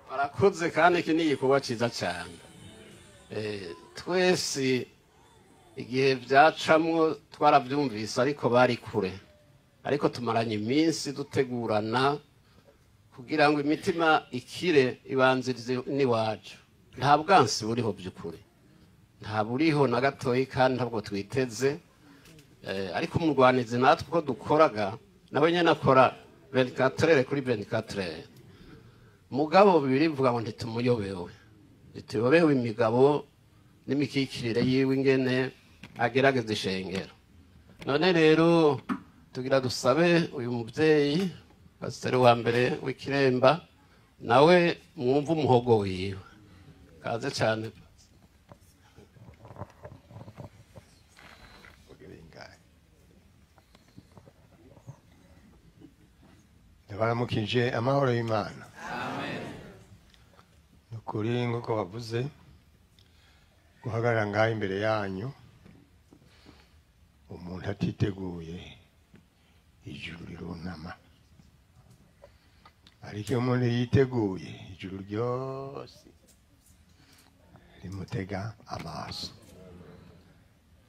Barakoze kandi iki ni igikorwa cyiza cyane. Twese igihe byacamwo twarabyumvise, ariko bari kure, ariko tumaranye iminsi dutegurana kugira ngo imitima ikire ibanzirize n'iwacu. Nta bwansi buriho by'ukuri, nta buriho na gatoyi, kandi ntabwo twiteze. Ariko umurwanizi natwe uko dukoraga nawe nyine akora 24 kuri 24. Mugabo bibiri bivuga ngo ntitumuyobewe, ntituyobewe imigabo n'imikikirire yiwe ingene agerageza ishengero. None rero tugira dusabe uyu mubyeyi pasiteri wa mbere w'Ikiremba nawe mwumve umuhogo wiwe. Kaze cyane. Ndabaramukije amahoro y'Imana. Amen. Nukuri nkuko bavuze guhagarara ngaho imbere yanyu umuntu atiteguye ijuru rirunama, ariko iyo umuntu yiteguye ijuru ryose rimutega amaso,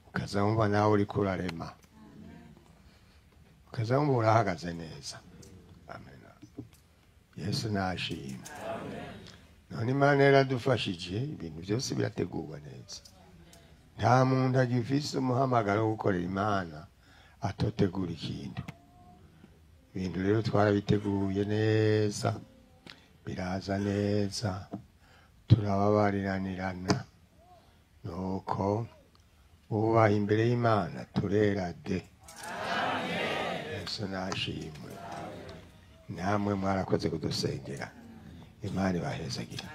ukaza wumva nawe uriko urarema, ukaza wumva urahagaze neza. Amen. Yesu nashimwe. None Imana yaradufashije, ibintu byose birategurwa neza. Nta muntu agifise umuhamagaro wo gukorera Imana atotegura ikintu. Ibintu rero twarabiteguye neza, biraza neza, turababariranirana, nuko ubaha imbere y'Imana turera de. Yesu nashimwe. Namwe mwarakoze kudusengera, Imana ibahezagire.